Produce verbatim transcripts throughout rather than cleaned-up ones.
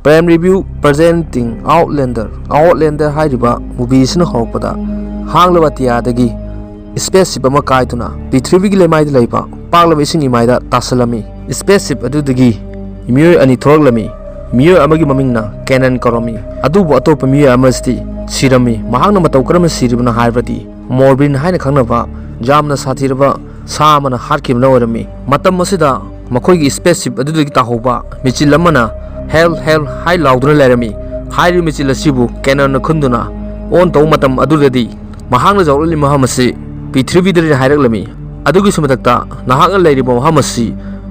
Prime Review presenting Outlander꯫ Outlander ꯍꯥꯏꯔꯤꯕ movie ꯑꯁꯤꯅ ꯍꯧꯔꯛꯄꯗ ꯍꯥꯡꯂꯕ ꯑꯇꯤꯌꯥꯗꯒꯤ spaceship ꯑꯃ ꯀꯥꯏꯗꯨꯅ ꯄ꯭ꯔꯤꯊꯤꯕꯤꯒꯤ ꯂꯩꯃꯥꯏꯗ ꯂꯩꯕ ꯄꯥꯛꯂꯕ ꯏꯁꯤꯡ ꯏꯃꯥꯏꯗ ꯇꯥꯁꯜꯂꯝꯃꯤ꯫ Spaceship ꯑꯗꯨꯗꯒꯤ ꯃꯤꯑꯣꯏ ꯑꯅꯤ ꯊꯣꯛꯂꯛꯂꯝꯃꯤ꯫ ꯃꯤꯑꯣꯏ ꯑꯃꯒꯤ ꯃꯃꯤꯡꯅ ꯀꯦꯅꯟ ꯀꯧꯔꯝꯃꯤ, ꯑꯗꯨꯕꯨ ꯑꯇꯣꯞꯄ ꯃꯤꯑꯣꯏ ꯑꯃꯁꯤꯗꯤ ꯁꯤꯔꯝꯃꯤ꯫ ꯃꯍꯥꯛꯅ ꯃꯇꯧ ꯀꯔꯝꯅ ꯁꯤꯔꯤꯕꯅꯣ ꯍꯥꯏꯔꯕꯗꯤ, ꯃꯣꯔꯕꯤꯟ ꯍꯥꯏꯅ ꯈꯪꯅꯕ ꯌꯥꯝꯅ ꯁꯥꯊꯤꯔꯕ ꯁꯥ ꯑꯃꯅ ꯍꯥꯠꯈꯤꯕꯅ ꯑꯣꯏꯔꯝꯃꯤ꯫ ꯃꯇꯝ ꯑꯁꯤꯗ ꯃꯈꯣꯏꯒꯤ spaceship ꯑꯗꯨꯗꯒꯤ ꯇꯥꯍꯧꯕ ꯃꯤꯆꯤꯜ ꯑꯃꯅ "Hail, hail" ꯍꯥꯏ ꯂꯥꯎꯗꯨꯅ ꯂꯩꯔꯝꯃꯤ꯫ ꯍꯥꯏꯔꯤꯕ ꯃꯤꯆꯤꯜ ꯑꯁꯤꯕꯨ ꯀꯦꯅꯟꯅ ꯈꯨꯟꯗꯨꯅ on ꯇꯧꯕ ꯃꯇꯝ ꯑꯗꯨꯗꯗꯤ ꯃꯍꯥꯛꯅ ꯌꯧꯔꯛꯂꯤꯕ ꯃꯐꯝ ꯑꯁꯤ ꯄ꯭ꯔꯤꯊꯤꯕꯤꯗꯅꯤ ꯍꯥꯏꯔꯛꯂꯝꯃꯤ꯫ ꯑꯗꯨꯒꯤꯁꯨ ꯃꯊꯛꯇ ꯅꯍꯥꯛꯅ ꯂꯩꯔꯤꯕ ꯃꯐꯝ ꯑꯁꯤ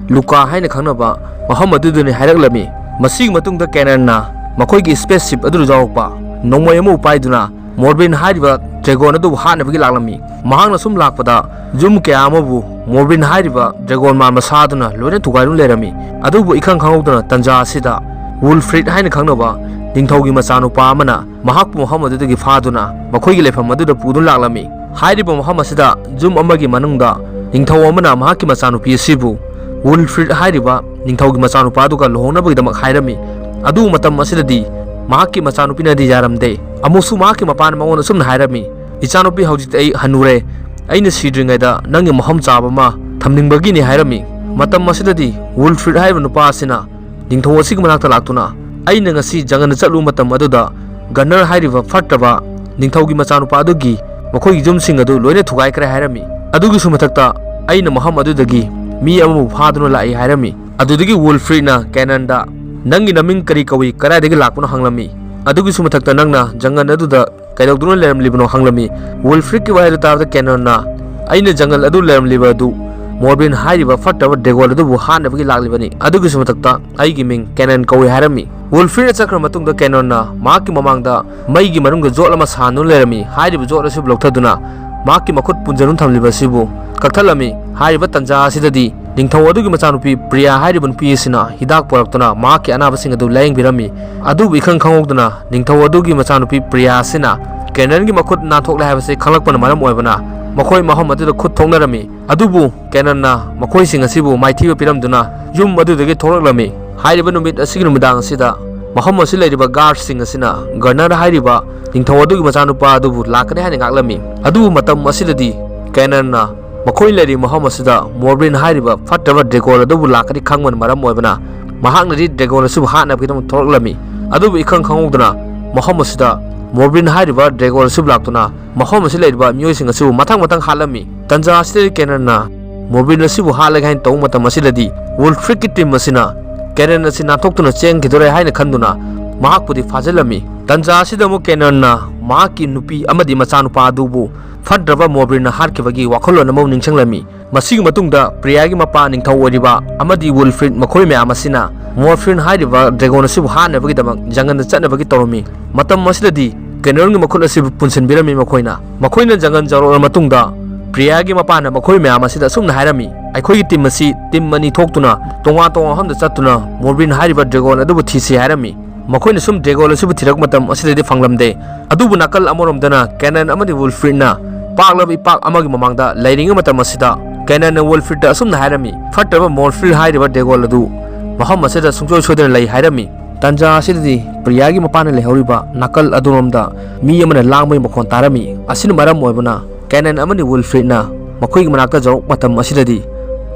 ꯂꯨꯀꯥ ꯍꯥꯏꯅ ꯈꯪꯅꯕ ꯃꯐꯝ ꯑꯗꯨꯗꯅꯤ ꯍꯥꯏꯔꯛꯂꯝꯃꯤ꯫ ꯃꯁꯤꯒꯤ ꯃꯇꯨꯡꯗ ꯀꯦꯅꯟꯅ ꯃꯈꯣꯏꯒꯤ spaceship ꯑꯗꯨꯗ ꯌꯥꯎꯔꯛꯄ ꯅꯣꯡꯃꯩ ꯑꯃꯕꯨ ꯄꯥꯏꯗꯨꯅ ꯃꯣꯔꯕꯤꯟ ꯍꯥꯏꯔꯤꯕ dragon ꯑꯗꯨꯕꯨ ꯍꯥꯠꯅꯕꯒꯤ ꯂꯥꯛꯂꯝꯃꯤ꯫ ꯃꯍꯥꯛꯅ ꯁꯨꯝ ꯂꯥꯛꯄꯗ ꯌꯨꯝ ꯀꯌꯥ ꯑꯃꯕꯨ ꯃꯣꯔꯕꯤꯟ ꯍꯥꯏꯔꯤꯕ dragon ꯃꯥꯟꯕ ꯁꯥꯗꯨꯅ ꯂꯣꯏꯅ ꯊꯨꯒꯥꯏꯗꯨꯅ ꯂꯩꯔꯝꯃꯤ꯫ ꯑꯗꯨꯕꯨ ꯏꯈꯪ ꯈꯪꯍꯧꯗꯅ ꯇꯟꯖꯥ ꯑꯁꯤꯗ ꯋꯨꯜꯐ꯭ꯔꯤꯠ ꯍꯥꯏꯅ ꯈꯪꯅꯕ ꯅꯤꯡꯊꯧꯒꯤ ꯃꯆꯥꯅꯨꯄꯥ ꯑꯃꯅ ꯃꯍꯥꯛꯄꯨ ꯃꯐꯝ ꯑꯗꯨꯗꯒꯤ ꯐꯥꯗꯨꯅ ꯃꯈꯣꯏꯒꯤ ꯂꯩꯐꯝ ꯑꯗꯨꯗ ꯄꯨꯗꯨꯅ ꯂꯥꯛꯂꯝꯃꯤ꯫ ꯍꯥꯏꯔꯤꯕ ꯃꯐꯝ ꯑꯁꯤꯗ ꯌꯨꯝ ꯑꯃꯒꯤ ꯃꯅꯨꯡꯗ ꯅꯤꯡꯊꯧ ꯑꯃꯅ ꯃꯍꯥꯛꯀꯤ ꯃꯆꯥꯅꯨꯄꯤ ꯑꯁꯤꯕꯨ ꯋꯨꯜꯐ꯭ꯔꯤꯠ ꯍꯥꯏꯔꯤꯕ ꯅꯤꯡꯊꯧꯒꯤ ꯃꯆꯥꯅꯨꯄꯥ ꯑꯗꯨꯒ ꯂꯨꯍꯣꯡꯅꯕꯒꯤꯗꯃꯛ ꯍꯥꯏꯔꯝꯃꯤ꯫ ꯑꯗꯨꯕꯨ ꯃꯇꯝ ꯑꯁꯤꯗꯗꯤ ꯃꯍꯥꯛꯀꯤ ꯃꯆꯥꯅꯨꯄꯤꯅꯗꯤ ꯌꯥꯔꯝꯗꯦ꯫ ꯑꯃꯨꯛꯁꯨ ꯃꯍꯥꯛꯀꯤ ꯃꯄꯥꯅ ꯃꯉꯣꯟꯗ ꯑꯁꯨꯝꯅ ꯍꯥꯏꯔꯝꯃꯤ, "ꯏꯆꯥꯅꯨꯄꯤ, ꯍꯧꯖꯤꯛꯇꯤ ꯑꯩ ꯍꯟꯅꯨꯔꯦ꯫ ꯑꯩꯅ ꯁꯤꯗ꯭ꯔꯤꯉꯩꯗ ꯅꯪꯒꯤ ꯃꯐꯝ ꯆꯥꯕ ꯑꯃ ꯊꯝꯅꯤꯡꯕꯒꯤꯅꯤ" ꯍꯥꯏꯔꯝꯃꯤ꯫ ꯃꯇꯝ ꯑꯁꯤꯗꯗꯤ ꯋꯨꯜꯐ꯭ꯔꯤꯠ ꯍꯥꯏꯔꯤꯕ ꯅꯨꯄꯥ ꯑꯁꯤꯅ ꯅꯤꯡꯊꯧ ꯑꯁꯤꯒꯤ ꯃꯅꯥꯛꯇ ꯂꯥꯛꯇꯨꯅ, "ꯑꯩꯅ ꯉꯁꯤ ꯖꯪꯒꯜꯗ ꯆꯠꯂꯨꯕ ꯃꯇꯝ ꯑꯗꯨꯗ ꯒꯟꯅꯔ ꯍꯥꯏꯔꯤꯕ ꯐꯠꯇꯕ ꯅꯤꯡꯊꯧꯒꯤ ꯃꯆꯥꯅꯨꯄꯥ ꯑꯗꯨꯒꯤ ꯃꯈꯣꯏꯒꯤ ꯌꯨꯝꯁꯤꯡ ꯑꯗꯨ ꯂꯣꯏꯅ ꯊꯨꯒꯥꯏꯈ꯭ꯔꯦ" ꯍꯥꯏꯔꯝꯃꯤ꯫ ꯑꯗꯨꯒꯤꯁꯨ ꯃꯊꯛꯇ, "ꯑꯩꯅ ꯃꯐꯝ ꯑꯗꯨꯗꯒꯤ ꯃꯤ ꯑꯃꯕꯨ ꯐꯥꯗꯨꯅ ꯂꯥꯛꯏ" ꯍꯥꯏꯔꯝꯃꯤ꯫ ꯑꯗꯨꯗꯒꯤ ꯋꯨꯜꯐ꯭ꯔꯤꯠꯅ ꯀꯦꯅꯟꯗ, "ꯅꯪꯒꯤ ꯅꯃꯤꯡ ꯀꯔꯤ ꯀꯧꯏ, ꯀꯗꯥꯏꯗꯒꯤ ꯂꯥꯛꯄꯅꯣ?" ꯍꯪꯂꯝꯃꯤ꯫ ꯑꯗꯨꯒꯤꯁꯨ ꯃꯊꯛꯇ, "ꯅꯪꯅ ꯖꯪꯒꯜ ꯑꯗꯨꯗ ꯀꯩꯗꯧꯗꯨꯅ ꯂꯩꯔꯝꯂꯤꯕꯅꯣ?" ꯍꯪꯂꯝꯃꯤ꯫ ꯋꯨꯜꯐ꯭ꯔꯤꯠꯀꯤ ꯋꯥꯍꯩꯗꯨ ꯇꯥꯕꯗ ꯀꯦꯅꯟꯅ, "ꯑꯩꯅ ꯖꯪꯒꯜ ꯑꯗꯨ ꯂꯩꯔꯝꯂꯤꯕ ꯑꯗꯨ ꯃꯣꯔꯕꯤꯟ ꯍꯥꯏꯔꯤꯕ ꯐꯠꯇꯕ dragon ꯑꯗꯨꯕꯨ ꯍꯥꯠꯅꯕꯒꯤ ꯂꯥꯛꯂꯤꯕꯅꯤ꯫ ꯑꯗꯨꯒꯤꯁꯨ ꯃꯊꯛꯇ ꯑꯩꯒꯤ ꯃꯤꯡ ꯀꯦꯅꯟ ꯀꯧꯏ" ꯍꯥꯏꯔꯝꯃꯤ꯫ ꯋꯨꯜꯐ꯭ꯔꯤꯠꯅ ꯆꯠꯈ꯭ꯔ ꯃꯇꯨꯡꯗ ꯀꯦꯅꯟꯅ ꯃꯍꯥꯛꯀꯤ ꯃꯃꯥꯡꯗ ꯃꯩꯒꯤ ꯃꯅꯨꯡꯗ ꯖꯣꯠ ꯑꯃ ꯁꯥꯟꯗꯨꯅ ꯂꯩꯔꯝꯃꯤ꯫ ꯍꯥꯏꯔꯤꯕ ꯖꯣꯠ ꯑꯁꯤꯕꯨ ꯂꯧꯊꯗꯨꯅ ꯃꯍꯥꯛꯀꯤ ꯃꯈꯨꯠ ꯄꯨꯟꯖꯟꯗꯨꯅ ꯊꯝꯂꯤꯕ ꯑꯁꯤꯕꯨ ꯀꯛꯊꯠꯂꯝꯃꯤ꯫ ꯍꯥꯏꯔꯤꯕ ꯇꯟꯖꯥ ꯑꯁꯤꯗꯗꯤ ꯅꯤꯡꯊꯧ ꯑꯗꯨꯒꯤ ꯃꯆꯥꯅꯨꯄꯤ ꯄ꯭ꯔꯤꯌꯥ ꯍꯥꯏꯔꯤꯕ ꯅꯨꯄꯤ ꯑꯁꯤꯅ ꯍꯤꯗꯥꯛ ꯄꯨꯔꯛꯇꯨꯅ ꯃꯍꯥꯛꯀꯤ ꯑꯅꯥꯕꯁꯤꯡ ꯑꯗꯨ ꯂꯥꯌꯦꯡꯕꯤꯔꯝꯃꯤ꯫ ꯑꯗꯨꯕꯨ ꯏꯈꯪ ꯈꯪꯍꯧꯗꯅ ꯅꯤꯡꯊꯧ ꯑꯗꯨꯒꯤ ꯃꯆꯥꯅꯨꯄꯤ ꯄ꯭ꯔꯤꯌꯥ ꯑꯁꯤꯅ ꯀꯦꯅꯟꯒꯤ ꯃꯈꯨꯠ ꯅꯥꯟꯊꯣꯛꯂꯦ ꯍꯥꯏꯕꯁꯤ ꯈꯪꯂꯛꯄꯅ ꯃꯔꯝ ꯑꯣꯏꯕꯅ ꯃꯈꯣꯏ ꯃꯐꯝ ꯑꯗꯨꯗ ꯈꯨꯠ ꯊꯣꯛꯅꯔꯝꯃꯤ꯫ ꯑꯗꯨꯕꯨ ꯀꯦꯅꯟꯅ ꯃꯈꯣꯏꯁꯤꯡ ꯑꯁꯤꯕꯨ ꯃꯥꯏꯊꯤꯕ ꯄꯤꯔꯝꯗꯨꯅ ꯌꯨꯝ ꯑꯗꯨꯗꯒꯤ ꯊꯣꯛꯂꯛꯂꯝꯃꯤ꯫ ꯍꯥꯏꯔꯤꯕ ꯅꯨꯃꯤꯠ ꯑꯁꯤꯒꯤ ꯅꯨꯃꯤꯗꯥꯡ ꯑꯁꯤꯗ ꯃꯐꯝ ꯑꯁꯤ ꯂꯩꯔꯤꯕ ꯒꯥꯔꯗꯁꯤꯡ ꯑꯁꯤꯅ ꯒꯟꯅꯔ ꯍꯥꯏꯔꯤꯕ ꯅꯤꯡꯊꯧ ꯑꯗꯨꯒꯤ ꯃꯆꯥꯅꯨꯄꯥ ꯑꯗꯨꯕꯨ ꯂꯥꯛꯀꯅꯤ ꯍꯥꯏꯅ ꯉꯥꯛꯂꯝꯃꯤ꯫ ꯑꯗꯨꯕꯨ ꯃꯇꯝ ꯑꯁꯤꯗꯗꯤ ꯀꯦꯅꯟꯅ ꯃꯈꯣꯏ ꯂꯩꯔꯤꯕ ꯃꯐꯝ ꯑꯁꯤꯗ ꯃꯣꯔꯕ꯭ꯔꯤꯟ ꯍꯥꯏꯔꯤꯕ ꯐꯠꯇꯕ ꯗ꯭ꯔꯦꯒꯣꯟ ꯑꯗꯨꯕꯨ ꯂꯥꯛꯀꯅꯤ ꯈꯪꯕꯅ ꯃꯔꯝ ꯑꯣꯏꯕꯅ ꯃꯍꯥꯛꯅꯗꯤ ꯗ꯭ꯔꯦꯒꯣꯟ ꯑꯁꯤꯕꯨ ꯍꯥꯠꯅꯕꯒꯤꯗꯃꯛ ꯊꯣꯛꯂꯛꯂꯝꯃꯤ꯫ ꯑꯗꯨꯕꯨ ꯏꯈꯪ ꯈꯪꯍꯧꯗꯅ ꯃꯐꯝ ꯑꯁꯤꯗ ꯃꯣꯔꯕ꯭ꯔꯤꯟ ꯍꯥꯏꯔꯤꯕ ꯗ꯭ꯔꯦꯒꯣꯟ ꯑꯁꯤꯕꯨ ꯂꯥꯛꯇꯨꯅ ꯃꯐꯝ ꯑꯁꯤꯗ ꯂꯩꯔꯤꯕ ꯃꯤꯑꯣꯏꯁꯤꯡ ꯑꯁꯤꯕꯨ ꯃꯊꯪ ꯃꯊꯪ ꯍꯥꯠꯂꯝꯃꯤ꯫ ꯇꯟꯖꯥ ꯑꯁꯤꯗꯗꯤ ꯀꯦꯅꯟꯅ ꯃꯣꯔꯕ꯭ꯔꯤꯟ ꯑꯁꯤꯕꯨ ꯍꯥꯠꯂꯒꯦ ꯍꯥꯏꯅ ꯇꯧꯕ ꯃꯇꯝ ꯑꯁꯤꯗꯗꯤ ꯋꯨꯜꯐ꯭ꯔꯤꯗꯀꯤ ꯇꯤꯝ ꯑꯁꯤꯅ ꯀꯦꯅꯟ ꯑꯁꯤ ꯅꯥꯟꯊꯣꯛꯇꯨꯅ ꯆꯦꯟꯈꯤꯗꯣꯔꯦ ꯍꯥꯏꯅ ꯈꯟꯗꯨꯅ ꯃꯍꯥꯛꯄꯨꯗꯤ ꯐꯥꯖꯤꯜꯂꯝꯃꯤ꯫ ꯇꯟꯖꯥ ꯑꯁꯤꯗ ꯑꯃꯨꯛ ꯀꯦꯅꯟꯅ ꯃꯍꯥꯛꯀꯤ ꯅꯨꯄꯤ ꯑꯃꯗꯤ ꯃꯆꯥꯅꯨꯄꯥ ꯑꯗꯨꯕꯨ ꯐꯠꯇ꯭ꯔꯕ ꯃꯣꯔꯕ꯭ꯔꯤꯟꯅ ꯍꯥꯠꯈꯤꯕꯒꯤ ꯋꯥꯈꯜꯂꯣꯟ ꯑꯃ ꯅꯤꯡꯁꯤꯡꯂꯝꯃꯤ꯫ ꯃꯁꯤꯒꯤ ꯃꯇꯨꯡꯗ ꯄ꯭ꯔꯤꯌꯥꯒꯤ ꯃꯄꯥ ꯅꯤꯡꯊꯧ ꯑꯣꯏꯔꯤꯕ ꯑꯃꯗꯤ ꯋꯨꯜꯐ꯭ꯔꯤꯗ ꯃꯈꯣꯏ ꯃꯌꯥꯝ ꯑꯁꯤꯅ ꯃꯣꯔꯐ꯭ꯔꯤꯟ ꯍꯥꯏꯔꯤꯕ ꯗ꯭ꯔꯦꯒꯣꯟ ꯑꯁꯤꯕꯨ ꯍꯥꯠꯅꯕꯒꯤꯗꯃꯛ ꯖꯪꯒꯜꯗ ꯆꯠꯅꯕꯒꯤ ꯇꯧꯔꯝꯃꯤ꯫ ꯃꯇꯝ ꯑꯁꯤꯗꯗꯤ ꯀꯦꯅꯟꯒꯤ ꯃꯈꯨꯠ ꯑꯁꯤꯕꯨ ꯄꯨꯟꯁꯤꯟꯕꯤꯔꯝꯃꯤ ꯃꯈꯣꯏꯅ꯫ ꯃꯈꯣꯏꯅ ꯖꯪꯒꯜ ꯌꯧꯔꯛꯂꯕ ꯃꯇꯨꯡꯗ ꯄ꯭ꯔꯤꯌꯥꯒꯤ ꯃꯄꯥꯅ ꯃꯈꯣꯏ ꯃꯌꯥꯝ ꯑꯁꯤꯗ ꯑꯁꯨꯝꯅ ꯍꯥꯏꯔꯝꯃꯤ, "ꯑꯩꯈꯣꯏꯒꯤ ꯇꯤꯝ ꯑꯁꯤ ꯇꯤꯝ ꯑꯅꯤ ꯊꯣꯛꯇꯨꯅ ꯇꯣꯉꯥꯟ ꯇꯣꯉꯥꯟꯕ ꯃꯐꯝꯗ ꯆꯠꯇꯨꯅ ꯃꯣꯔꯕ꯭ꯔꯤꯟ ꯍꯥꯏꯔꯤꯕ ꯗ꯭ꯔꯦꯒꯣꯟ ꯑꯗꯨꯕꯨ ꯊꯤꯁꯤ" ꯍꯥꯏꯔꯝꯃꯤ꯫ ꯃꯈꯣꯏꯅ ꯁꯨꯝ ꯗ꯭ꯔꯦꯒꯣꯟ ꯑꯁꯤꯕꯨ ꯊꯤꯔꯛꯄ ꯃꯇꯝ ꯑꯁꯤꯗꯗꯤ ꯐꯪꯂꯝꯗꯦ꯫ ꯑꯗꯨꯕꯨ ꯅꯥꯀꯜ ꯑꯃꯔꯣꯝꯗꯅ ꯀꯦꯅꯟ ꯑꯃꯗꯤ ꯋꯨꯜꯐ꯭ꯔꯤꯗꯅ ꯄꯥꯛꯂꯕ ꯏꯄꯥꯛ ꯑꯃꯒꯤ ꯃꯃꯥꯡꯗ ꯂꯩꯔꯤꯉꯩ ꯃꯇꯝ ꯑꯁꯤꯗ ꯀꯦꯅꯟꯅ ꯋꯨꯜꯐ꯭ꯔꯤꯗꯇ ꯑꯁꯨꯝꯅ ꯍꯥꯏꯔꯝꯃꯤ, "ꯐꯠꯇꯕ ꯃꯣꯔꯐ꯭ꯔꯤꯟ ꯍꯥꯏꯔꯤꯕ ꯗ꯭ꯔꯦꯒꯣꯟ ꯑꯗꯨ ꯃꯐꯝ ꯑꯁꯤꯗ ꯁꯨꯡꯁꯣꯏ ꯁꯣꯏꯗꯅ ꯂꯩ" ꯍꯥꯏꯔꯝꯃꯤ꯫ ꯇꯟꯖꯥ ꯑꯁꯤꯗꯗꯤ ꯄ꯭ꯔꯤꯌꯥꯒꯤ ꯃꯄꯥꯅ ꯂꯩꯍꯧꯔꯤꯕ ꯅꯥꯀꯜ ꯑꯗꯨꯔꯣꯝꯗ ꯃꯤ ꯑꯃꯅ ꯂꯥꯡꯕꯒꯤ ꯃꯈꯣꯟ ꯇꯥꯔꯝꯃꯤ꯫ ꯑꯁꯤꯅ ꯃꯔꯝ ꯑꯣꯏꯕꯅ ꯀꯦꯅꯟ ꯑꯃꯗꯤ ꯋꯨꯜꯐ꯭ꯔꯤꯗꯅ ꯃꯈꯣꯏꯒꯤ ꯃꯅꯥꯛꯇ ꯌꯧꯔꯛꯄ ꯃꯇꯝ ꯑꯁꯤꯗꯗꯤ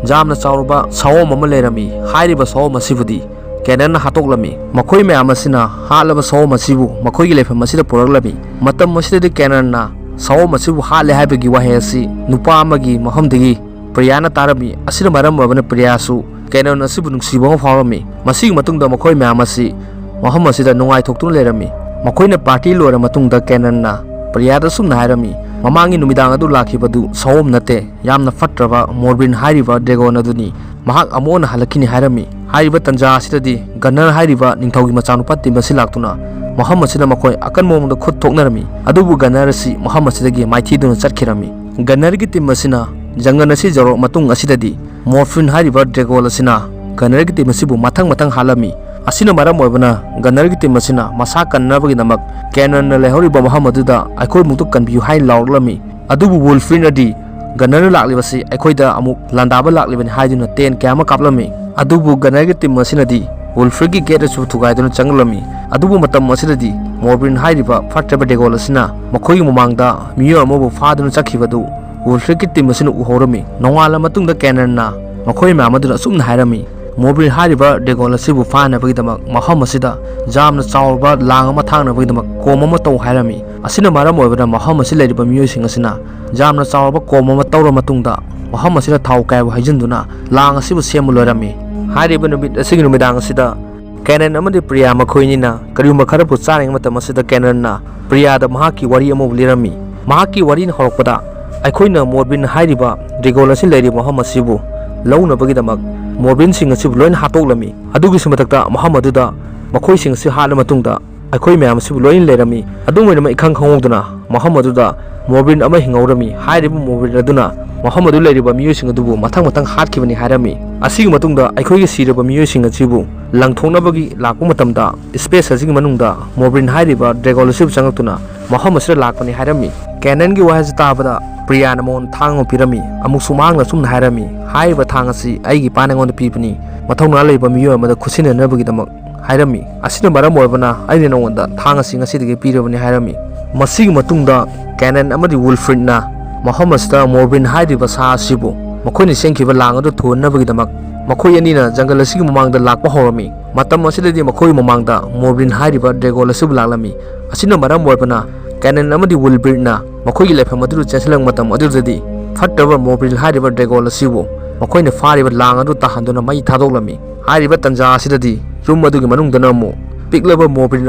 ꯌꯥꯝꯅ ꯆꯥꯎꯔꯕ ꯁꯑꯣꯝ ꯑꯃ ꯂꯩꯔꯝꯃꯤ꯫ ꯍꯥꯏꯔꯤꯕ ꯁꯑꯣꯝ ꯑꯁꯤꯕꯨꯗꯤ ꯀꯦꯅꯟꯅ ꯍꯥꯠꯇꯣꯛꯂꯝꯃꯤ꯫ ꯃꯈꯣꯏ ꯃꯌꯥꯝ ꯑꯁꯤꯅ ꯍꯥꯠꯂꯕ ꯁꯑꯣꯝ ꯑꯁꯤꯕꯨ ꯃꯈꯣꯏꯒꯤ ꯂꯩꯐꯝ ꯑꯁꯤꯗ ꯄꯨꯔꯛꯂꯝꯃꯤ꯫ ꯃꯇꯝ ꯑꯁꯤꯗꯗꯤ ꯀꯦꯅꯟꯅ ꯁꯑꯣꯝ ꯑꯁꯤꯕꯨ ꯍꯥꯠꯂꯦ ꯍꯥꯏꯕꯒꯤ ꯋꯥꯍꯩ ꯑꯁꯤ ꯅꯨꯄꯥ ꯑꯃꯒꯤ ꯃꯐꯝꯗꯒꯤ ꯄ꯭ꯔꯤꯌꯥꯅ ꯇꯥꯔꯝꯃꯤ꯫ ꯑꯁꯤꯅ ꯃꯔꯝ ꯑꯣꯏꯔꯕꯅ ꯄ꯭ꯔꯤꯌꯥꯁꯨ ꯀꯦꯅꯟ ꯑꯁꯤꯕꯨ ꯅꯨꯡꯁꯤꯕ ꯑꯃ ꯐꯥꯎꯔꯝꯃꯤ꯫ ꯃꯁꯤꯒꯤ ꯃꯇꯨꯡꯗ ꯃꯈꯣꯏ ꯃꯌꯥꯝ ꯑꯁꯤ ꯃꯐꯝ ꯑꯁꯤꯗ ꯅꯨꯡꯉꯥꯏꯊꯣꯛꯇꯨꯅ ꯂꯩꯔꯝꯃꯤ꯫ ꯃꯈꯣꯏꯅ ꯄꯥꯔꯇꯤ ꯂꯣꯏꯔ ꯃꯇꯨꯡꯗ ꯀꯦꯅꯟꯅ ꯄ꯭ꯔꯤꯌꯥꯗ ꯑꯁꯨꯝꯅ ꯍꯥꯏꯔꯝꯃꯤ, "ꯃꯃꯥꯡꯒꯤ ꯅꯨꯃꯤꯗꯥꯡ ꯑꯗꯨ ꯂꯥꯛꯈꯤꯕꯗꯨ ꯁꯑꯣꯝ ꯅꯠꯇꯦ, ꯌꯥꯝꯅ ꯐꯠꯇ꯭ꯔꯕ ꯃꯣꯔꯕ꯭ꯔꯤꯟ ꯍꯥꯏꯔꯤꯕ ꯗ꯭ꯔꯦꯒꯣꯟ ꯑꯗꯨꯅꯤ꯫ ꯃꯍꯥꯛ ꯑꯃꯨꯛ ꯍꯟꯅ ꯍꯜꯂꯛꯈꯤꯅꯤ" ꯍꯥꯏꯔꯝꯃꯤ꯫ ꯍꯥꯏꯔꯤꯕ ꯇꯟꯖꯥ ꯑꯁꯤꯗꯗꯤ ꯒꯟꯅꯔ ꯍꯥꯏꯔꯤꯕ ꯅꯤꯡꯊꯧꯒꯤ ꯃꯆꯥꯅꯨꯄꯥ ꯇꯤꯝ ꯑꯁꯤ ꯂꯥꯛꯇꯨꯅ ꯃꯐꯝ ꯑꯁꯤꯗ ꯃꯈꯣꯏ ꯑꯀꯟꯕ ꯃꯑꯣꯡꯗ ꯈꯨꯠ ꯊꯣꯛꯅꯔꯝꯃꯤ꯫ ꯑꯗꯨꯕꯨ ꯒꯟꯅꯔ ꯑꯁꯤ ꯃꯐꯝ ꯑꯁꯤꯗꯒꯤ ꯃꯥꯏꯊꯤꯗꯨꯅ ꯆꯠꯈꯤꯔꯝꯃꯤ꯫ ꯒꯟꯅꯔꯒꯤ ꯇꯤꯝ ꯑꯁꯤꯅ ꯖꯪꯒꯜ ꯑꯁꯤ ꯌꯧꯔꯛꯄ ꯃꯇꯨꯡ ꯑꯁꯤꯗꯗꯤ ꯃꯣꯔꯐ꯭ꯔꯤꯟ ꯍꯥꯏꯔꯤꯕ ꯗ꯭ꯔꯦꯒꯣꯟ ꯑꯁꯤꯅ ꯒꯟꯅꯔꯒꯤ ꯇꯤꯝ ꯑꯁꯤꯕꯨ ꯃꯊꯪ ꯃꯊꯪ ꯍꯥꯠꯂꯝꯃꯤ꯫ ꯑꯁꯤꯅ ꯃꯔꯝ ꯑꯣꯏꯕꯅ ꯒꯟꯅꯔꯒꯤ ꯇꯤꯝ ꯑꯁꯤꯅ ꯃꯁꯥ ꯀꯟꯅꯕꯒꯤꯗꯃꯛ ꯀꯦꯅꯟꯅ ꯂꯩꯍꯧꯔꯤꯕ ꯃꯐꯝ ꯑꯗꯨꯗ ꯑꯩꯈꯣꯏ ꯑꯃꯨꯛꯇ ꯀꯟꯕꯤꯌꯨ ꯍꯥꯏꯅ ꯂꯥꯎꯔꯛꯂꯝꯃꯤ꯫ ꯑꯗꯨꯕꯨ ꯋꯨꯜꯐ꯭ꯔꯤꯗꯅꯗꯤ ꯒꯟꯅꯔꯅ ꯂꯥꯛꯂꯤꯕꯁꯤ ꯑꯩꯈꯣꯏꯗ ꯑꯃꯨꯛ ꯂꯥꯟꯗꯥꯕ ꯂꯥꯛꯂꯤꯕꯅꯤ ꯍꯥꯏꯗꯨꯅ ꯇꯦꯟ ꯀꯌꯥ ꯑꯃ ꯀꯥꯞꯂꯝꯃꯤ꯫ ꯑꯗꯨꯕꯨ ꯒꯟꯅꯔꯒꯤ ꯇꯤꯝ ꯑꯁꯤꯅꯗꯤ ꯋꯨꯜꯐ꯭ꯔꯤꯠꯀꯤ ꯒꯦꯠ ꯑꯁꯤꯕꯨ ꯊꯨꯒꯥꯏꯗꯨꯅ ꯆꯪꯂꯝꯃꯤ꯫ ꯑꯗꯨꯕꯨ ꯃꯇꯝ ꯑꯁꯤꯗꯗꯤ ꯃꯣꯔꯕ꯭ꯔꯤꯟ ꯍꯥꯏꯔꯤꯕ ꯐꯠꯇ꯭ꯔꯕ ꯗ꯭ꯔꯦꯒꯣꯟ ꯑꯁꯤꯅ ꯃꯈꯣꯏꯒꯤ ꯃꯃꯥꯡꯗ ꯃꯤꯑꯣꯏ ꯑꯃꯕꯨ ꯐꯥꯗꯨꯅ ꯆꯠꯈꯤꯕꯗꯨ ꯋꯨꯜꯐ꯭ꯔꯤꯠꯀꯤ ꯇꯤꯝ ꯑꯁꯤꯅ ꯎꯍꯧꯔꯝꯃꯤ꯫ ꯅꯣꯡꯉꯥꯜꯂ ꯃꯇꯨꯡꯗ ꯀꯦꯅꯟꯅ ꯃꯈꯣꯏ ꯃꯌꯥꯝ ꯑꯗꯨꯗ ꯑꯁꯨꯝꯅ ꯍꯥꯏꯔꯝꯃꯤ, ꯃꯣꯔꯕ꯭ꯔꯤꯟ ꯍꯥꯏꯔꯤꯕ ꯗ꯭ꯔꯦꯒꯣꯟ ꯑꯁꯤꯕꯨ ꯐꯥꯅꯕꯒꯤꯗꯃꯛ ꯃꯐꯝ ꯑꯁꯤꯗ ꯌꯥꯝꯅ ꯆꯥꯎꯔꯕ ꯂꯥꯡ ꯑꯃ ꯊꯥꯡꯅꯕꯒꯤꯗꯃꯛ ꯀꯣꯝ ꯑꯃ ꯇꯧ ꯍꯥꯏꯔꯝꯃꯤ꯫ ꯑꯁꯤꯅ ꯃꯔꯝ ꯑꯣꯏꯕꯅ ꯃꯐꯝ ꯑꯁꯤ ꯂꯩꯔꯤꯕ ꯃꯤꯑꯣꯏꯁꯤꯡ ꯑꯁꯤꯅ ꯌꯥꯝꯅ ꯆꯥꯎꯔꯕ ꯀꯣꯝ ꯑꯃ ꯇꯧꯔ ꯃꯇꯨꯡꯗ ꯃꯐꯝ ꯑꯁꯤꯗ ꯊꯥꯎ ꯀꯌꯥꯕꯨ ꯍꯩꯖꯤꯟꯗꯨꯅ ꯂꯥꯡ ꯑꯁꯤꯕꯨ ꯁꯦꯝꯕ ꯂꯣꯏꯔꯝꯃꯤ꯫ ꯍꯥꯏꯔꯤꯕ ꯅꯨꯃꯤꯠ ꯑꯁꯤꯒꯤ ꯅꯨꯃꯤꯗꯥꯡ ꯑꯁꯤꯗ ꯀꯦꯅꯟ ꯑꯃꯗꯤ ꯄ꯭ꯔꯤꯌꯥ ꯃꯈꯣꯏꯅꯤꯅ ꯀꯔꯤꯒꯨꯝꯕ ꯈꯔꯕꯨ ꯆꯥꯔꯤꯉꯩ ꯃꯇꯝ ꯑꯁꯤꯗ ꯀꯦꯅꯟꯅ ꯄ꯭ꯔꯤꯌꯥꯗ ꯃꯍꯥꯛꯀꯤ ꯋꯥꯔꯤ ꯑꯃꯕꯨ ꯂꯤꯔꯝꯃꯤ꯫ ꯃꯍꯥꯛꯀꯤ ꯋꯥꯔꯤꯅ ꯍꯧꯔꯛꯄꯗ, ꯑꯩꯈꯣꯏꯅ ꯃꯣꯔꯕ꯭ꯔꯤꯟ ꯍꯥꯏꯔꯤꯕ ꯗ꯭ꯔꯦꯒꯣꯟ ꯑꯁꯤ ꯂꯩꯔꯤꯕ ꯃꯐꯝ ꯑꯁꯤꯕꯨ ꯂꯧꯅꯕꯒꯤꯗꯃꯛ ꯃꯣꯔꯕ꯭ꯔꯤꯟꯁꯤꯡ ꯑꯁꯤꯕꯨ ꯂꯣꯏꯅ ꯍꯥꯠꯇꯣꯛꯂꯝꯃꯤ꯫ ꯑꯗꯨꯒꯤꯁꯨ ꯃꯊꯛꯇ ꯃꯐꯝ ꯑꯗꯨꯗ ꯃꯈꯣꯏꯁꯤꯡ ꯑꯁꯤ ꯍꯥꯠꯂ ꯃꯇꯨꯡꯗ ꯑꯩꯈꯣꯏ ꯃꯌꯥꯝ ꯑꯁꯤꯕꯨ ꯂꯣꯏꯅ ꯂꯩꯔꯝꯃꯤ꯫ ꯑꯗꯨꯝ ꯑꯣꯏꯅꯃꯛ ꯏꯈꯪ ꯈꯪꯍꯧꯗꯅ ꯃꯐꯝ ꯑꯗꯨꯗ ꯃꯣꯔꯕ꯭ꯔꯤꯟ ꯑꯃ ꯍꯤꯡꯍꯧꯔꯝꯃꯤ꯫ ꯍꯥꯏꯔꯤꯕ ꯃꯣꯔꯕ꯭ꯔꯤꯟ ꯑꯗꯨꯅ ꯃꯐꯝ ꯑꯗꯨ ꯂꯩꯔꯤꯕ ꯃꯤꯑꯣꯏꯁꯤꯡ ꯑꯗꯨꯕꯨ ꯃꯊꯪ ꯃꯊꯪ ꯍꯥꯠꯈꯤꯕꯅꯤ ꯍꯥꯏꯔꯝꯃꯤ꯫ ꯑꯁꯤꯒꯤ ꯃꯇꯨꯡꯗ ꯑꯩꯈꯣꯏꯒꯤ ꯁꯤꯔꯕ ꯃꯤꯑꯣꯏꯁꯤꯡ ꯑꯁꯤꯕꯨ ꯂꯪꯊꯣꯛꯅꯕꯒꯤ ꯂꯥꯛꯄ ꯃꯇꯝꯗ ꯁ꯭ꯄꯦꯁ ꯑꯁꯤꯒꯤ ꯃꯅꯨꯡꯗ ꯃꯣꯔꯕ꯭ꯔꯤꯟ ꯍꯥꯏꯔꯤꯕ ꯗ꯭ꯔꯦꯒꯣꯟ ꯑꯁꯤꯕꯨ ꯆꯪꯂꯛꯇꯨꯅ ꯃꯐꯝ ꯑꯁꯤꯗ ꯂꯥꯛꯄꯅꯤ ꯍꯥꯏꯔꯝꯃꯤ꯫ ꯀꯦꯅꯟꯒꯤ ꯋꯥꯍꯩ ꯑꯁꯤ ꯇꯥꯕꯗ ꯄ꯭ꯔꯤꯌꯥꯅ ꯃꯉꯣꯟꯗ ꯊꯥꯡ ꯑꯃ ꯄꯤꯔꯝꯃꯤ꯫ ꯑꯃꯨꯛꯁꯨ ꯃꯍꯥꯛꯅ ꯑꯁꯨꯝꯅ ꯍꯥꯏꯔꯝꯃꯤ, ꯍꯥꯏꯔꯤꯕ ꯊꯥꯡ ꯑꯁꯤ ꯑꯩꯒꯤ ꯏꯄꯥꯅ ꯑꯩꯉꯣꯟꯗ ꯄꯤꯕꯅꯤ, ꯃꯊꯧꯅꯥ ꯂꯩꯕ ꯃꯤꯑꯣꯏ ꯑꯃꯗ ꯈꯨꯠꯁꯤꯟꯅꯅꯕꯒꯤꯗꯃꯛ ꯍꯥꯏꯔꯝꯃꯤ꯫ ꯑꯁꯤꯅ ꯃꯔꯝ ꯑꯣꯏꯔꯕꯅ ꯑꯩꯅ ꯅꯉꯣꯟꯗ ꯊꯥꯡ ꯑꯁꯤ ꯉꯁꯤꯗꯒꯤ ꯄꯤꯔꯕꯅꯤ ꯍꯥꯏꯔꯝꯃꯤ꯫ ꯃꯁꯤꯒꯤ ꯃꯇꯨꯡꯗ ꯀꯦꯅꯟ ꯑꯃꯗꯤ ꯋꯨꯜꯐ꯭ꯔꯤꯠꯅ ꯃꯐꯝ ꯑꯁꯤꯗ ꯃꯣꯔꯕ꯭ꯔꯤꯟ ꯍꯥꯏꯔꯤꯕ ꯁꯥ ꯑꯁꯤꯕꯨ ꯃꯈꯣꯏꯅ ꯁꯦꯝꯈꯤꯕ ꯂꯥꯡ ꯑꯗꯨ ꯊꯨꯍꯟꯅꯕꯒꯤꯗꯃꯛ ꯃꯈꯣꯏ ꯑꯅꯤꯅ ꯖꯪꯒꯜ ꯑꯁꯤꯒꯤ ꯃꯃꯥꯡꯗ ꯂꯥꯛꯄ ꯍꯧꯔꯝꯃꯤ꯫ ꯃꯇꯝ ꯑꯁꯤꯗꯗꯤ ꯃꯈꯣꯏꯒꯤ ꯃꯃꯥꯡꯗ ꯃꯣꯔꯕ꯭ꯔꯤꯟ ꯍꯥꯏꯔꯤꯕ ꯗ꯭ꯔꯦꯒꯣꯟ ꯑꯁꯤꯕꯨ ꯂꯥꯛꯂꯝꯃꯤ꯫ ꯑꯁꯤꯅ ꯃꯔꯝ ꯑꯣꯏꯔꯕꯅ ꯀꯦꯅꯟ ꯑꯃꯗꯤ ꯋꯨꯜꯕ꯭ꯔꯤꯠꯅ ꯃꯈꯣꯏꯒꯤ ꯂꯩꯐꯝ ꯑꯗꯨꯗ ꯆꯦꯟꯁꯤꯜꯂꯛꯄ ꯃꯇꯝ ꯑꯗꯨꯗꯗꯤ ꯐꯠꯇꯕ ꯃꯣꯔꯕ꯭ꯔꯤꯟ ꯍꯥꯏꯔꯤꯕ ꯗ꯭ꯔꯦꯒꯣꯟ ꯑꯁꯤꯕꯨ ꯃꯈꯣꯏꯅ ꯐꯥꯔꯤꯕ ꯂꯥꯡ ꯑꯗꯨ ꯇꯥꯍꯟꯗꯨꯅ ꯃꯩ ꯊꯥꯗꯣꯛꯂꯝꯃꯤ꯫ ꯍꯥꯏꯔꯤꯕ ꯇꯟꯖꯥ ꯑꯁꯤꯗꯗꯤ ꯌꯨꯝ ꯑꯗꯨꯒꯤ ꯃꯅꯨꯡꯗꯅ ꯑꯃꯨꯛ ꯄꯤꯛꯂꯕ ꯃꯣꯔꯕ꯭ꯔꯤꯟ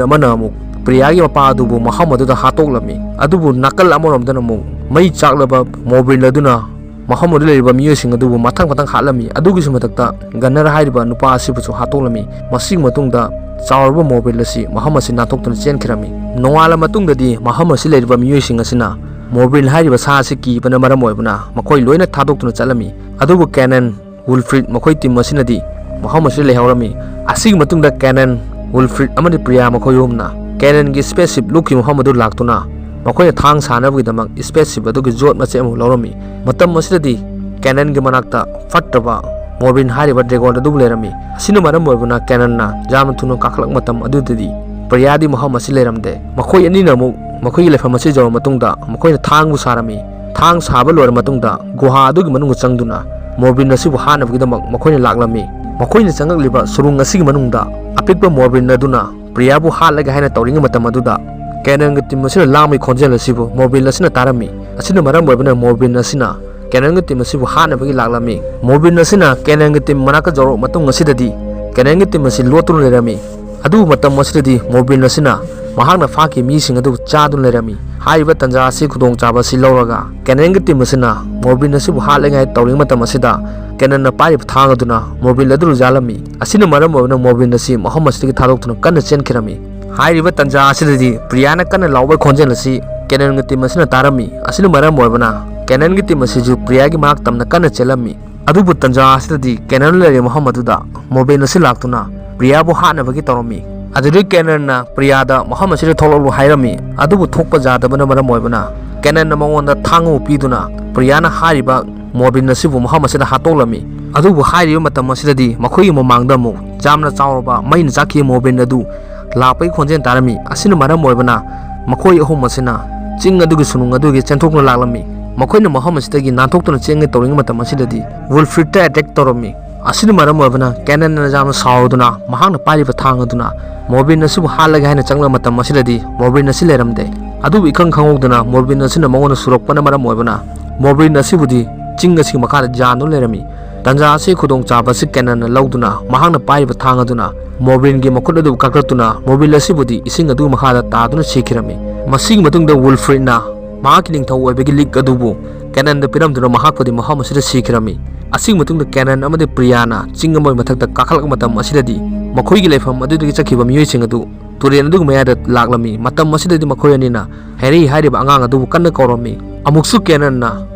ꯑꯃꯅ ꯑꯃꯨꯛ ꯄ꯭ꯔꯤꯌꯥꯒꯤ ꯃꯄꯥ ꯑꯗꯨꯕꯨ ꯃꯐꯝ ꯑꯗꯨꯗ ꯍꯥꯠꯇꯣꯛꯂꯝꯃꯤ꯫ ꯑꯗꯨꯕꯨ ꯅꯥꯀꯜ ꯑꯃꯔꯣꯝꯗꯅ ꯑꯃꯨꯛ ꯃꯩ ꯆꯥꯛꯂꯕ ꯃꯣꯔꯕ꯭ꯔꯤꯟ ꯑꯗꯨꯅ ꯃꯐꯝ ꯑꯗꯨꯗ ꯂꯩꯔꯤꯕ ꯃꯤꯑꯣꯏꯁꯤꯡ ꯑꯗꯨꯕꯨ ꯃꯊꯪ ꯃꯊꯪ ꯍꯥꯠꯂꯝꯃꯤ꯫ ꯑꯗꯨꯒꯤꯁꯨ ꯃꯊꯛꯇ ꯒꯟꯅꯔ ꯍꯥꯏꯔꯤꯕ ꯅꯨꯄꯥ ꯑꯁꯤꯕꯨꯁꯨ ꯍꯥꯠꯇꯣꯛꯂꯝꯃꯤ꯫ ꯃꯁꯤꯒꯤ ꯃꯇꯨꯡꯗ ꯆꯥꯎꯔꯕ ꯃꯣꯔꯕ꯭ꯔꯤꯟ ꯑꯁꯤ ꯃꯐꯝ ꯑꯁꯤ ꯅꯥꯟꯊꯣꯛꯇꯨꯅ ꯆꯦꯟꯈꯤꯔꯝꯃꯤ꯫ ꯅꯣꯡꯉꯥꯜꯂ ꯃꯇꯨꯡꯗꯗꯤ ꯃꯐꯝ ꯑꯁꯤ ꯂꯩꯔꯤꯕ ꯃꯤꯑꯣꯏꯁꯤꯡ ꯑꯁꯤꯅ ꯃꯣꯔꯕ꯭ꯔꯤꯟ ꯍꯥꯏꯔꯤꯕ ꯁꯥ ꯑꯁꯤ ꯀꯤꯕꯅ ꯃꯔꯝ ꯑꯣꯏꯕꯅ ꯃꯈꯣꯏ ꯂꯣꯏꯅ ꯊꯥꯗꯣꯛꯇꯨꯅ ꯆꯠꯂꯝꯃꯤ꯫ ꯑꯗꯨꯕꯨ ꯀꯦꯅꯟ, ꯋꯨꯜꯐ꯭ꯔꯤꯠ ꯃꯈꯣꯏ ꯇꯤꯝ ꯑꯁꯤꯅꯗꯤ ꯃꯐꯝ ꯑꯁꯤꯗ ꯂꯩꯍꯧꯔꯝꯃꯤ꯫ ꯑꯁꯤꯒꯤ ꯃꯇꯨꯡꯗ ꯀꯦꯅꯟ, ꯋꯨꯜꯐ꯭ꯔꯤꯠ ꯑꯃꯗꯤ ꯄ꯭ꯔꯤꯌꯥ ꯃꯈꯣꯏ ꯑꯍꯨꯝꯅ ꯀꯦꯅꯟꯒꯤ ꯁ꯭ꯄꯦꯁ ꯁꯤꯞ ꯂꯨꯞꯈꯤꯕ ꯃꯐꯝ ꯑꯗꯨ ꯂꯥꯛꯇꯨꯅ ꯃꯈꯣꯏꯅ ꯊꯥꯡ ꯁꯥꯅꯕꯒꯤꯗꯃꯛ ꯁ꯭ꯄꯦꯁ ꯁꯤꯞ ꯑꯗꯨꯒꯤ ꯌꯣꯠ ꯃꯆꯦꯠ ꯑꯃ ꯂꯧꯔꯝꯃꯤ꯫ ꯃꯇꯝ ꯑꯁꯤꯗꯗꯤ ꯀꯦꯅꯟꯒꯤ ꯃꯅꯥꯛꯇ ꯐꯠꯇꯕ ꯃꯣꯔꯕꯤꯟ ꯍꯥꯏꯔꯤꯕ ꯗ꯭ꯔꯦꯒꯣꯟ ꯑꯗꯨꯕꯨ ꯂꯩꯔꯝꯃꯤ꯫ ꯑꯁꯤꯅ ꯃꯔꯝ ꯑꯣꯏꯕꯅ ꯀꯦꯅꯟꯅ ꯌꯥꯝꯅ ꯊꯨꯅ ꯀꯥꯈꯠꯂꯛꯄ ꯃꯇꯝ ꯑꯗꯨꯗꯗꯤ ꯄ꯭ꯔꯤꯌꯥꯗꯤ ꯃꯐꯝ ꯑꯁꯤ ꯂꯩꯔꯝꯗꯦ꯫ ꯃꯈꯣꯏ ꯑꯅꯤꯅ ꯑꯃꯨꯛ ꯃꯈꯣꯏꯒꯤ ꯂꯩꯐꯝ ꯑꯁꯤ ꯌꯧꯔꯕ ꯃꯇꯨꯡꯗ ꯃꯈꯣꯏꯅ ꯊꯥꯡꯕꯨ ꯁꯥꯔꯝꯃꯤ꯫ ꯊꯥꯡ ꯁꯥꯕ ꯂꯣꯏꯔꯕ ꯃꯇꯨꯡꯗ ꯒꯨꯍꯥ ꯑꯗꯨꯒꯤ ꯃꯅꯨꯡꯗ ꯆꯪꯗꯨꯅ ꯃꯣꯔꯕꯤꯟ ꯑꯁꯤꯕꯨ ꯍꯥꯠꯅꯕꯒꯤꯗꯃꯛ ꯃꯈꯣꯏꯅ ꯂꯥꯛꯂꯝꯃꯤ꯫ ꯃꯈꯣꯏꯅ ꯆꯪꯂꯛꯂꯤꯕ ꯁꯨꯔꯨꯡ ꯑꯁꯤꯒꯤ ꯃꯅꯨꯡꯗ ꯑꯄꯤꯛꯄ ꯃꯣꯔꯕꯤꯟ ꯑꯗꯨꯅ ꯄ꯭ꯔꯤꯌꯥꯕꯨ ꯍꯥꯠꯂꯒꯦ ꯍꯥꯏꯅ ꯇꯧꯔꯤꯉꯩ ꯃꯇꯝ ꯑꯗꯨꯗ ꯀꯦꯅꯟꯒꯤ ꯇꯤꯝ ꯑꯁꯤꯅ ꯂꯥꯡꯕꯒꯤ ꯈꯣꯟꯖꯦꯜ ꯑꯁꯤꯕꯨ ꯃꯣꯔꯕꯤꯟ ꯑꯁꯤꯅ ꯇꯥꯔꯝꯃꯤ꯫ ꯑꯁꯤꯅ ꯃꯔꯝ ꯑꯣꯏꯕꯅ ꯃꯣꯔꯕꯤꯟ ꯑꯁꯤꯅ ꯀꯦꯅꯟꯒꯤ ꯇꯤꯝ ꯑꯁꯤꯕꯨ ꯍꯥꯠꯅꯕꯒꯤ ꯂꯥꯛꯂꯝꯃꯤ꯫ ꯃꯣꯔꯕꯤꯟ ꯑꯁꯤꯅ ꯀꯦꯅꯟꯒꯤ ꯇꯤꯝ ꯃꯅꯥꯛꯇ ꯌꯧꯔꯛꯄ ꯃꯇꯨꯡ ꯑꯁꯤꯗꯗꯤ ꯀꯦꯅꯟꯒꯤ ꯇꯤꯝ ꯑꯁꯤ ꯂꯣꯠꯇꯨꯅ ꯂꯩꯔꯝꯃꯤ꯫ ꯑꯗꯨꯕꯨ ꯃꯇꯝ ꯑꯁꯤꯗꯗꯤ ꯃꯣꯔꯕꯤꯟ ꯑꯁꯤꯅ ꯃꯍꯥꯛꯅ ꯐꯥꯈꯤꯕ ꯃꯤꯁꯤꯡ ꯑꯗꯨ ꯆꯥꯗꯨꯅ ꯂꯩꯔꯝꯃꯤ꯫ ꯍꯥꯏꯔꯤꯕ ꯇꯥꯟꯖꯥ ꯑꯁꯤ ꯈꯨꯗꯣꯡꯆꯥꯕ ꯑꯁꯤ ꯂꯧꯔꯒ ꯀꯦꯅꯟꯒꯤ ꯇꯤꯝ ꯑꯁꯤꯅ ꯃꯣꯔꯕꯤꯟ ꯑꯁꯤꯕꯨ ꯍꯥꯠꯂꯤꯉꯥꯏ ꯇꯧꯔꯤꯉꯩ ꯃꯇꯝ ꯑꯁꯤꯗ ꯀꯦꯅꯟꯅ ꯄꯥꯏꯔꯤꯕ ꯊꯥꯡ ꯑꯗꯨꯅ ꯃꯣꯔꯕꯤꯟ ꯑꯗꯨ ꯌꯥꯜꯂꯝꯃꯤ꯫ ꯑꯁꯤꯅ ꯃꯔꯝ ꯑꯣꯏꯗꯨꯅ ꯃꯣꯔꯕꯤꯟ ꯑꯁꯤ ꯃꯐꯝ ꯑꯁꯤꯗꯒꯤ ꯊꯥꯗꯣꯛꯇꯨꯅ ꯀꯟꯅ ꯆꯦꯟꯈꯤꯔꯝꯃꯤ꯫ ꯍꯥꯏꯔꯤꯕ ꯇꯥꯟꯖꯥ ꯑꯁꯤꯗꯗꯤ ꯄ꯭ꯔꯤꯌꯥꯅ ꯀꯟꯅ ꯂꯥꯎꯕꯒꯤ ꯈꯣꯟꯖꯦꯜ ꯑꯁꯤ ꯀꯦꯅꯟꯒꯤ ꯇꯤꯝ ꯑꯁꯤꯅ ꯇꯥꯔꯝꯃꯤ꯫ ꯑꯁꯤꯅ ꯃꯔꯝ ꯑꯣꯏꯕꯅ ꯀꯦꯅꯟꯒꯤ ꯇꯤꯝ ꯑꯁꯤꯁꯨ ꯄ꯭ꯔꯤꯌꯥꯒꯤ ꯃꯅꯥꯛ ꯇꯝꯅ ꯀꯟꯅ ꯆꯦꯜꯂꯝꯃꯤ꯫ ꯑꯗꯨꯕꯨ ꯇꯥꯟꯖꯥ ꯑꯁꯤꯗꯗꯤ ꯀꯦꯅꯟ ꯂꯩꯔꯤꯕ ꯃꯐꯝ ꯑꯗꯨꯗ ꯃꯣꯔꯕꯤꯟ ꯑꯁꯤ ꯂꯥꯛꯇꯨꯅ ꯄ꯭ꯔꯤꯌꯥꯕꯨ ꯍꯥꯠꯅꯕꯒꯤ ꯇꯧꯔꯝꯃꯤ꯫ ꯑꯗꯨꯗꯒꯤ ꯀꯦꯅꯟꯅ ꯄ꯭ꯔꯤꯌꯥꯗ ꯃꯐꯝ ꯑꯁꯤꯗ ꯊꯣꯛꯂꯛꯂꯨ ꯍꯥꯏꯔꯝꯃꯤ꯫ ꯑꯗꯨꯕꯨ ꯊꯣꯛꯄ ꯌꯥꯗꯕꯅ ꯃꯔꯝ ꯑꯣꯏꯕꯅ ꯀꯦꯅꯟꯅ ꯃꯉꯣꯟꯗ ꯊꯥꯡ ꯑꯃ ꯄꯤꯗꯨꯅ ꯄ꯭ꯔꯤꯌꯥꯅ ꯍꯥꯏꯔꯤꯕ ꯃꯣꯔꯕꯤꯟ ꯑꯁꯤꯕꯨ ꯃꯐꯝ ꯑꯁꯤꯗ ꯍꯥꯠꯇꯣꯛꯂꯝꯃꯤ꯫ ꯑꯗꯨꯕꯨ ꯍꯥꯏꯔꯤꯕ ꯃꯇꯝ ꯑꯁꯤꯗꯗꯤ ꯃꯈꯣꯏꯒꯤ ꯃꯃꯥꯡꯗ ꯑꯃꯨꯛ ꯌꯥꯝꯅ ꯆꯥꯎꯔꯕ ꯃꯩꯅ ꯆꯥꯛꯈꯤꯕ ꯃꯣꯔꯕꯤꯟ ꯑꯗꯨ ꯂꯥꯛꯄꯒꯤ ꯈꯣꯟꯖꯦꯜ ꯇꯥꯔꯝꯃꯤ꯫ ꯑꯁꯤꯅ ꯃꯔꯝ ꯑꯣꯏꯕꯅ ꯃꯈꯣꯏ ꯑꯍꯨꯝ ꯑꯁꯤꯅ ꯆꯤꯡ ꯑꯗꯨꯒꯤ ꯁꯨꯅꯨꯡ ꯑꯗꯨꯒꯤ ꯆꯦꯟꯊꯣꯛꯇꯨꯅ ꯂꯥꯛꯂꯝꯃꯤ꯫ ꯃꯈꯣꯏꯅ ꯃꯐꯝ ꯑꯁꯤꯗꯒꯤ ꯅꯥꯟꯊꯣꯛꯇꯨꯅ ꯆꯦꯟꯒꯦ ꯇꯧꯔꯤꯉꯩ ꯃꯇꯝ ꯑꯁꯤꯗꯗꯤ ꯋꯨꯜꯐ꯭ꯔꯤꯗꯇ ꯑꯦꯇꯦꯛ ꯇꯧꯔꯝꯃꯤ꯫ ꯑꯁꯤꯅ ꯃꯔꯝ ꯑꯣꯏꯕꯅ ꯀꯦꯅꯟꯅ ꯌꯥꯝꯅ ꯁꯥꯎꯗꯨꯅ ꯃꯍꯥꯛꯅ ꯄꯥꯏꯔꯤꯕ ꯊꯥꯡ ꯑꯗꯨꯅ ꯃꯣꯔꯕꯤꯟ ꯑꯁꯤꯕꯨ ꯍꯥꯠꯂꯒꯦ ꯍꯥꯏꯅ ꯆꯪꯂꯕ ꯃꯇꯝ ꯑꯁꯤꯗꯗꯤ ꯃꯣꯔꯕꯤꯟ ꯑꯁꯤ ꯂꯩꯔꯝꯗꯦ꯫ ꯑꯗꯨꯕꯨ ꯏꯈꯪ ꯈꯪꯍꯧꯗꯅ ꯃꯣꯔꯕꯤꯟ ꯑꯁꯤꯅ ꯃꯉꯣꯟꯗ ꯁꯨꯔꯛꯄꯅ ꯃꯔꯝ ꯑꯣꯏꯕꯅ ꯃꯣꯔꯕꯤꯟ ꯑꯁꯤꯕꯨꯗꯤ ꯆꯤꯡ ꯑꯁꯤꯒꯤ ꯃꯈꯥꯗ ꯌꯥꯟꯗꯨꯅ ꯂꯩꯔꯝꯃꯤ꯫ ꯇꯥꯟꯖꯥ ꯑꯁꯤ ꯈꯨꯗꯣꯡꯆꯥꯕ ꯑꯁꯤ ꯀꯦꯅꯟꯅ ꯂꯧꯗꯨꯅ ꯃꯍꯥꯛꯅ ꯄꯥꯏꯔꯤꯕ ꯊꯥꯡ ꯑꯗꯨꯅ ꯃꯣꯔꯕꯤꯟꯒꯤ ꯃꯈꯨꯠ ꯑꯗꯨ ꯀꯛꯊꯠꯇꯨꯅ ꯃꯣꯔꯕꯤꯟ ꯑꯁꯤꯕꯨꯗꯤ ꯏꯁꯤꯡ ꯑꯗꯨꯒꯤ ꯃꯈꯥꯗ ꯇꯥꯗꯨꯅ ꯁꯤꯈꯤꯔꯝꯃꯤ꯫ ꯃꯁꯤꯒꯤ ꯃꯇꯨꯡꯗ ꯋꯨꯜꯐ꯭ꯔꯤꯗꯅ ꯃꯍꯥꯛꯀꯤ ꯅꯤꯡꯊꯧ ꯑꯣꯏꯕꯒꯤ ꯂꯤꯛ ꯑꯗꯨꯕꯨ ꯀꯦꯅꯟꯗ ꯄꯤꯔꯝꯗꯨꯅ ꯃꯍꯥꯛꯄꯨꯗꯤ ꯃꯐꯝ ꯑꯁꯤꯗ ꯁꯤꯈꯤꯔꯝꯃꯤ꯫ ꯑꯁꯤꯒꯤ ꯃꯇꯨꯡꯗ ꯀꯦꯅꯟ ꯑꯃꯗꯤ ꯄ꯭ꯔꯤꯌꯥꯅ ꯆꯤꯡ ꯑꯃꯒꯤ ꯃꯊꯛꯇ ꯀꯥꯈꯠꯂꯛꯄ ꯃꯇꯝ ꯑꯁꯤꯗꯗꯤ ꯃꯈꯣꯏꯒꯤ ꯂꯩꯐꯝ ꯑꯗꯨꯗꯒꯤ ꯆꯠꯈꯤꯕ ꯃꯤꯑꯣꯏꯁꯤꯡ ꯑꯗꯨ ꯇꯨꯔꯦꯜ ꯑꯗꯨꯒꯤ ꯃꯌꯥꯏꯗ ꯂꯥꯛꯂꯝꯃꯤ꯫ ꯃꯇꯝ ꯑꯁꯤꯗꯗꯤ ꯃꯈꯣꯏ ꯑꯅꯤꯅ ꯍꯦꯔꯤ ꯍꯥꯏꯔꯤꯕ ꯑꯉꯥꯡ ꯑꯗꯨꯕꯨ ꯀꯟꯅ ꯀꯧꯔꯝꯃꯤ꯫ ꯑꯃꯨꯛꯁꯨ ꯀꯦꯅꯟꯅ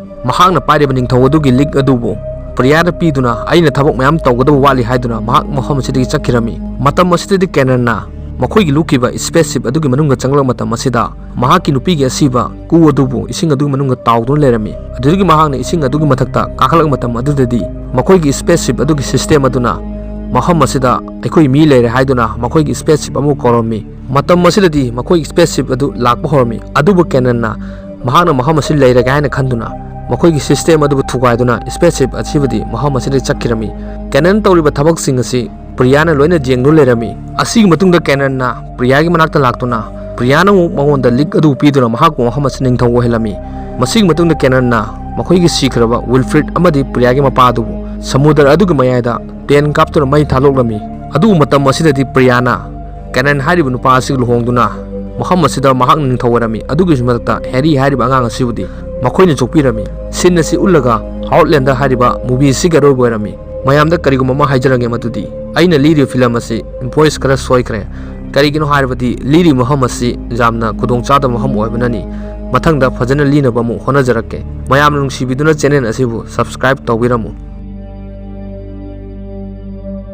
ꯃꯍꯥꯛꯅ ꯄꯥꯏꯔꯤꯕ ꯅꯤꯡꯊꯧ ꯑꯗꯨꯒꯤ ꯂꯤꯛ ꯑꯗꯨꯕꯨ ꯄ꯭ꯔꯤꯌꯥꯗ ꯄꯤꯗꯨꯅ ꯑꯩꯅ ꯊꯕꯛ ꯃꯌꯥꯝ ꯇꯧꯒꯗꯕ ꯋꯥꯠꯂꯤ ꯍꯥꯏꯗꯨꯅ ꯃꯍꯥꯛ ꯃꯐꯝ ꯑꯁꯤꯗꯒꯤ ꯆꯠꯈꯤꯔꯝꯃꯤ꯫ ꯃꯇꯝ ꯑꯁꯤꯗꯗꯤ ꯀꯦꯅꯟꯅ ꯃꯈꯣꯏꯒꯤ ꯂꯨꯞꯈꯤꯕ ꯁ꯭ꯄꯦꯁ ꯁꯤꯞ ꯑꯗꯨꯒꯤ ꯃꯅꯨꯡꯗ ꯆꯪꯂꯛꯄ ꯃꯇꯝ ꯑꯁꯤꯗ ꯃꯍꯥꯛꯀꯤ ꯅꯨꯄꯤꯒꯤ ꯑꯁꯤꯕ ꯀꯨ ꯑꯗꯨꯕꯨ ꯏꯁꯤꯡ ꯑꯗꯨꯒꯤ ꯃꯅꯨꯡꯗ ꯇꯥꯎꯗꯨꯅ ꯂꯩꯔꯝꯃꯤ꯫ ꯑꯗꯨꯗꯒꯤ ꯃꯍꯥꯛꯅ ꯏꯁꯤꯡ ꯑꯗꯨꯒꯤ ꯃꯊꯛꯇ ꯀꯥꯈꯠꯂꯛꯄ ꯃꯇꯝ ꯑꯗꯨꯗꯗꯤ ꯃꯈꯣꯏꯒꯤ spaceship ꯑꯗꯨꯒꯤ system ꯑꯗꯨꯅ ꯃꯐꯝ ꯑꯁꯤꯗ ꯑꯩꯈꯣꯏ ꯃꯤ ꯂꯩꯔꯦ ꯍꯥꯏꯗꯨꯅ ꯃꯈꯣꯏꯒꯤ spaceship ꯑꯃꯕꯨ ꯀꯧꯔꯝꯃꯤ꯫ ꯃꯇꯝ ꯑꯁꯤꯗꯗꯤ ꯃꯈꯣꯏꯒꯤ spaceship ꯑꯗꯨ ꯂꯥꯛꯄ ꯍꯧꯔꯝꯃꯤ꯫ ꯑꯗꯨꯕꯨ ꯀꯦꯅꯟꯅ ꯃꯍꯥꯛꯅ ꯃꯐꯝ ꯑꯁꯤ ꯂꯩꯔꯒꯦ ꯍꯥꯏꯅ ꯈꯟꯗꯨꯅ ꯃꯈꯣꯏꯒꯤ system ꯑꯗꯨꯕꯨ ꯊꯨꯒꯥꯏꯗꯨꯅ spaceship ꯑꯁꯤꯕꯨꯗꯤ ꯃꯐꯝ ꯑꯁꯤꯗ ꯆꯠꯈꯤꯔꯝꯃꯤ꯫ ꯀꯦꯅꯟ ꯇꯧꯔꯤꯕ ꯊꯕꯛꯁꯤꯡ ꯑꯁꯤ ꯄ꯭ꯔꯤꯌꯥꯅ ꯂꯣꯏꯅ ꯌꯦꯡꯗꯨꯅ ꯂꯩꯔꯝꯃꯤ꯫ ꯑꯁꯤꯒꯤ ꯃꯇꯨꯡꯗ ꯀꯦꯅꯟꯅ ꯄ꯭ꯔꯤꯌꯥꯒꯤ ꯃꯅꯥꯛꯇ ꯂꯥꯛꯇꯨꯅ ꯄ꯭ꯔꯤꯌꯥꯅ ꯑꯃꯨꯛ ꯃꯉꯣꯟꯗ ꯂꯤꯛ ꯑꯗꯨ ꯄꯤꯗꯨꯅ ꯃꯍꯥꯛꯄꯨ ꯃꯐꯝ ꯑꯁꯤ ꯅꯤꯡꯊꯧ ꯑꯣꯏꯍꯜꯂꯝꯃꯤ꯫ ꯃꯁꯤꯒꯤ ꯃꯇꯨꯡꯗ ꯀꯦꯅꯟꯅ ꯃꯈꯣꯏꯒꯤ ꯁꯤꯈ꯭ꯔꯕ ꯋꯤꯜꯐ꯭ꯔꯤꯗ ꯑꯃꯗꯤ ꯄ꯭ꯔꯤꯌꯥꯒꯤ ꯃꯄꯥ ꯑꯗꯨꯕꯨ ꯁꯃꯨꯗ꯭ꯔ ꯑꯗꯨꯒꯤ ꯃꯌꯥꯏꯗ ꯇꯦꯟ ꯀꯥꯞꯇꯨꯅ ꯃꯩ ꯊꯥꯗꯣꯛꯂꯝꯃꯤ꯫ ꯑꯗꯨꯕꯨ ꯃꯇꯝ ꯑꯁꯤꯗꯗꯤ ꯄ꯭ꯔꯤꯌꯥꯅ ꯀꯦꯅꯟ ꯍꯥꯏꯔꯤꯕ ꯅꯨꯄꯥ ꯑꯁꯤꯒ ꯂꯨꯍꯣꯡꯗꯨꯅ ꯃꯐꯝ ꯑꯁꯤꯗ ꯃꯍꯥꯛꯅ ꯅꯤꯡꯊꯧ ꯑꯣꯏꯔꯝꯃꯤ꯫ ꯑꯗꯨꯒꯤ ꯃꯊꯛꯇ ꯍꯦꯔꯤ ꯍꯥꯏꯔꯤꯕ ꯑꯉꯥꯡ ꯑꯁꯤꯕꯨꯗꯤ ꯃꯈꯣꯏꯅ ꯆꯣꯛꯄꯤꯔꯝꯃꯤ꯫ Scene ꯑꯁꯤ ꯎꯠꯂꯒ Outlander ꯍꯥꯏꯔꯤꯕ movie ꯑꯁꯤꯒꯤ ꯑꯔꯣꯏꯕ ꯑꯣꯏꯔꯝꯃꯤ꯫ ꯃꯌꯥꯝꯗ ꯀꯔꯤꯒꯨꯝꯕ ꯑꯃ ꯍꯥꯏꯖꯔꯒꯦ, ꯃꯗꯨꯗꯤ ꯑꯩꯅ ꯂꯤꯔꯤꯕ film ꯑꯁꯤ voice ꯈꯔ ꯁꯣꯏꯈ꯭ꯔꯦ꯫ ꯀꯔꯤꯒꯤꯅꯣ ꯍꯥꯏꯔꯕꯗꯤ ꯂꯤꯔꯤꯕ ꯃꯐꯝ ꯑꯁꯤ ꯌꯥꯝꯅ ꯈꯨꯗꯣꯡꯆꯥꯗꯕ ꯃꯐꯝ ꯑꯣꯏꯕꯅꯅꯤ꯫ ꯃꯊꯪꯗ ꯐꯖꯅ ꯂꯤꯅꯕ ꯑꯃꯨꯛ ꯍꯣꯠꯅꯖꯔꯛꯀꯦ꯫ ꯃꯌꯥꯝꯅ ꯅꯨꯡꯁꯤꯕꯤꯗꯨꯅ channel ꯑꯁꯤꯕꯨ subscribe ꯇꯧꯕꯤꯔꯝꯃꯨ꯫